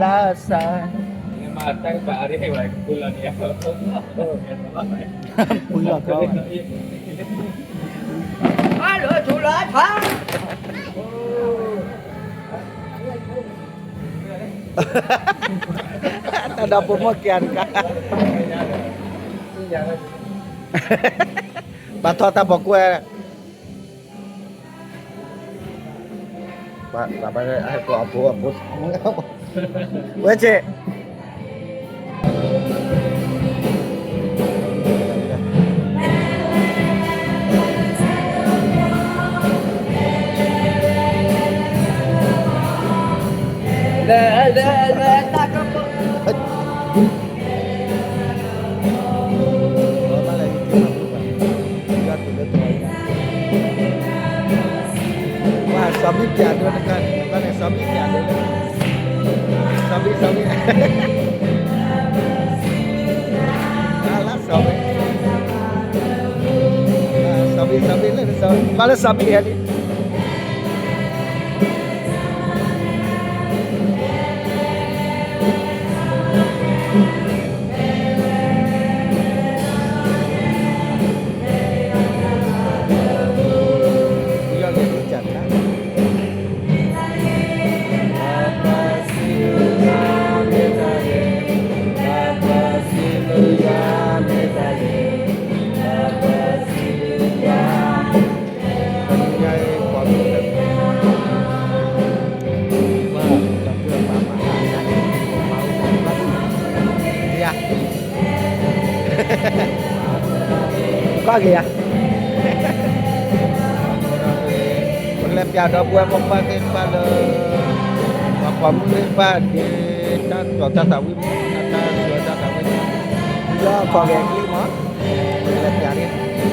လါစၢ်, ပှၤလီၤကီ, တၢ်ဒီးပိာ်မုၣ်က့ၤတကါ, ဘၣ်ထီၣ်တၢ်ပိာ်ကွဲ ဝဲက့ၤ ဝဲ စီၤဘံၣ်ပျဲဒိတခါန့ၣ် ဘၣ်န့ၣ် စီၤဘံၣ်ပျဲဒိလၢ စီၤဘံၣ် စီၤဘံၣ် လၢစီၤဘံၣ် စီၤဘံၣ် စီၤဘံၣ်လၢ ဘၣ်လၢစီၤဘံၣ်ဟဲလံ ကွၢ်က့ၤယၤ ပကလဲၤပၠးဒီပုၢ်ဝဲၢ်မိၢ်ပၢ်သ့ၣ်တဖၣ်လၢ ပှၤပိာ်မုၣ်သ့ၣ်တဖၣ် ဒ်တၢ်တီၤတၢ်သးဝံၣ်မး တၢ်စၢၤတၢ်သးဝံၣ်မး ဒီးခီဂဲၤကလံၢ်မး ပကလဲၤပၠး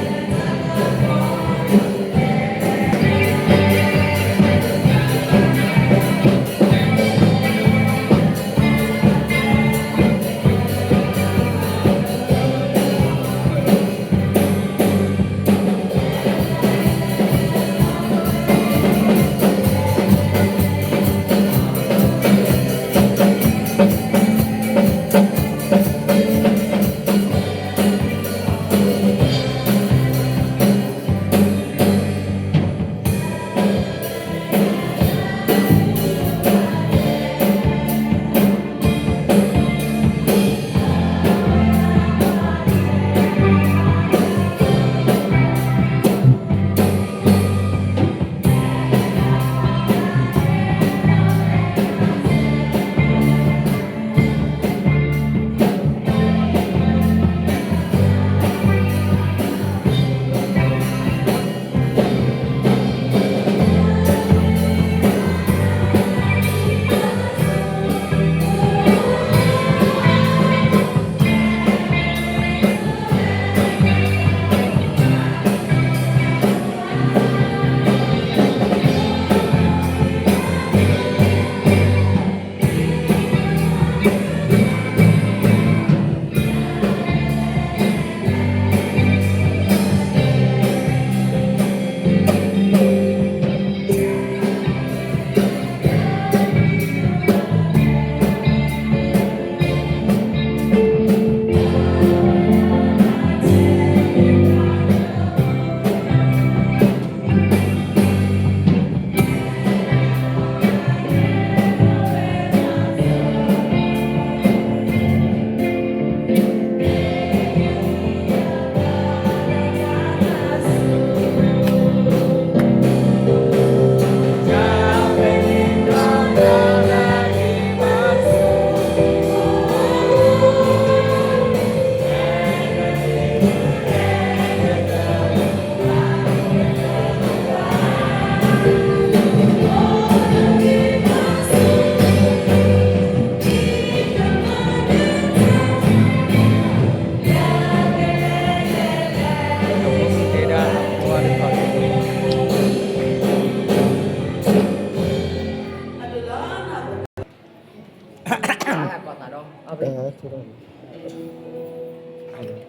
န့ၣ်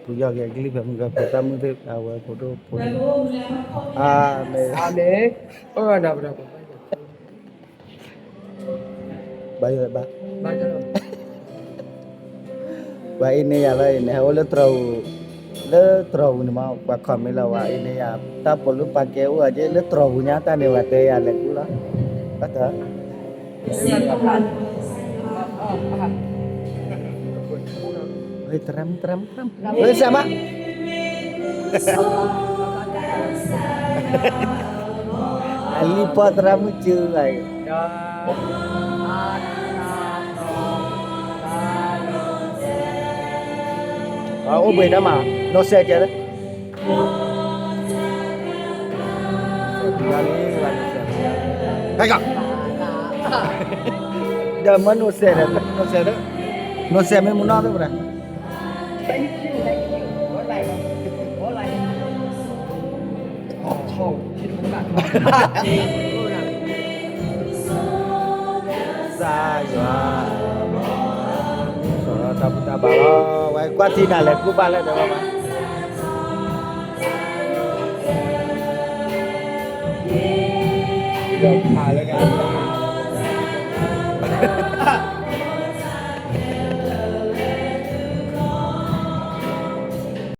ပယီၤက့ၤကလံၢ်ဖဲမုၢ်ဂၤဖိသၣ်မုၣ်သ့ၣ် အဝဲဖိဒိၣ်ဖိန့ၣ်, အၤမ့ၣ်, အၤမ့ၣ်, အိၣ်နၢ်ပဒီးပှၤ ဘၣ်ယိၣ်ဘၣ်, ပှၤအ့န့ယၤလီၤအံၤန့ၣ် ဟဲအိၣ်လၢတြီၤပူၤ, လၢတြီၤပူၤန့ၣ်မး ပှၤ comment လီၤ ပှၤအ့န့ယၤ တၢ်ပိာ်လူၢ်ပာ်ကဲအိၣ်အက့ၢ် လၢတြီၤပူၤညါတၢ်န့ၣ် ပှၤတဲယၤလဲၤကူလီၤ, ဘၣ်တၢ် သရၣ်မုၣ် သရၣ်မုၣ် သရၣ်မုၣ် ဝဲစၢ်မး အလံၤပီၢ်သရၣ်မုၣ်စုဘၣ်အံၤ, အိၣ်ဘှံးတၢ်မး နီၢ်စဲးကဲလၢ ဟဲက့ၤ, ဒီးမ့ၢ်နီၢ်စဲးဒီး နီၢ်စဲးဒီး နီၢ်စဲးမ့ၢ်မူနီၢ်သ့ၣ်ပှၤ သးယွၤ, စီၤတၢ်ဘူၣ်တၢ်ဘါလီၤ, ဝဲကွၢ်ထံနၤလဲၤကူဘၣ်လၢဒီးဘၣ်ဘၣ်, ဒီးဖးလၢကါ